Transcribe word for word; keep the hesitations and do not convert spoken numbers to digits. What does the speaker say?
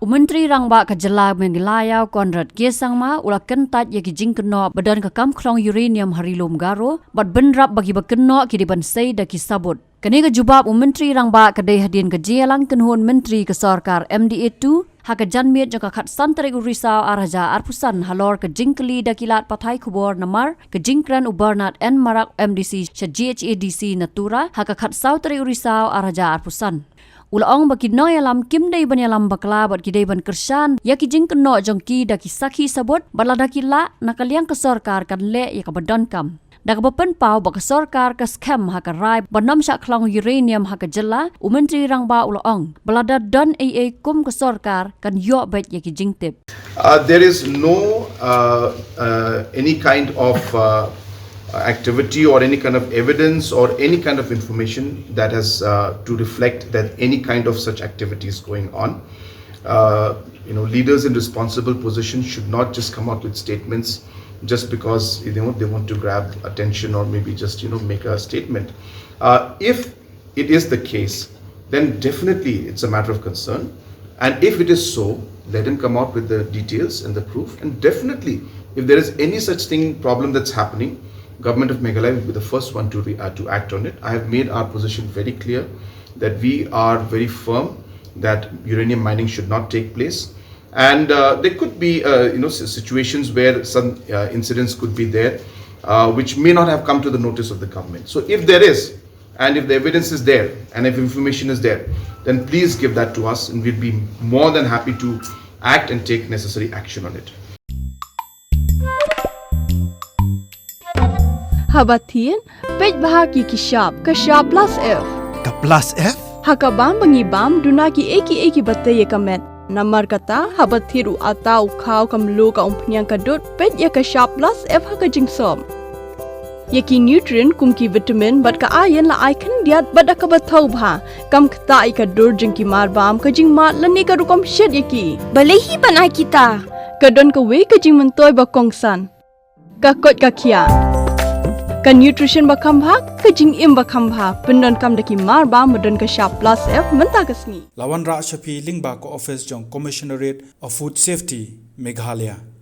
U Myntri Rangbah ka Jylla Meghalaya Conrad K Sangma u la kyntait ïa ki jingkynnoh ba don ka kam khlong uranium ha Ri Lum Garo bad bynrap ba kiba kynnoh ki dei ban sei da ki sabut. Kane ka jubab u Myntri Rangbah ka dei hadien ka jingïalang kynhun Myntri ka sorkar M D A two ha ka janmiet jong ka khatsan tarik u Risaw ar hajar arphew san halor ka jingkylli da ki lad pathai khubor namar ka jingkren u Bernard N Marak, M D C sha G H A D C na Tura, ha ka khatsaw tarik u Risaw ar hajar arphew san. U la ong ba ki nongïalam kim dei ban ïalam bakla bad ki dei ban kyrshan ïa ki jingkynnoh jong ki da ki sakhi sabut bad lada ki lah, na ka liang ka sorkar kan leh ïa kaba donkam. Da kaba pynpaw ba ka sorkar ka skhem ha ka rai ban ym shah khlong uranium ha ka jylla, u Myntri Rangbah u la ong ba lada don ei ei kum ka sorkar kan ïoh beit ïa ki jingtip. Uh, there is no uh, uh, any kind of uh, activity or any kind of evidence or any kind of information that has uh, to reflect that any kind of such activity is going on. Uh, you know, leaders in responsible positions should not just come out with statements just because, you know, they want to grab attention or maybe just, you know, make a statement. Uh, if it is the case, then definitely it's a matter of concern. And if it is so, let him come out with the details and the proof. And definitely, if there is any such thing, problem that's happening, Government of Meghalaya will be the first one to re- uh, to act on it. I have made our position very clear that we are very firm that uranium mining should not take place. And uh, there could be, uh, you know, s- situations where some uh, incidents could be there, uh, which may not have come to the notice of the government. So if there is, and if the evidence is there, and if information is there, then please give that to us, and we'd be more than happy to act and take necessary action on it. Haba thied, peit bha ki ki shap, ka shap plus F. Ka plus F? Ha ka bam ba ngi bam, duna ki ei ki ei kiba tei ïa ka met. Namar kata, haba thied u atta, u khaw, ka mluh, ka umphniang, ka dud, peit ïa ka shap plus F ha ka jingsop. Ïa ki nutrient kum ki vitamin bad ka iron la ai khyndiat bad da kaba thaw bha. Kam ktah ïa ka dur jong ki marbam, ka jingmad lane ka rukom shet ïa ki. Balei hi ban ai kita? Ka don kawei ka jingmyntoi ba kongsan. Ka koit ka khiah. Ka nutrition ba kham bha, ka jingim ba kham bha. Pyndonkam da ki marbam ba don ka shap plus F mynta ka sngi. La wanrah sha phi lyngba ka office jong Commissionerate of Food Safety, Meghalaya.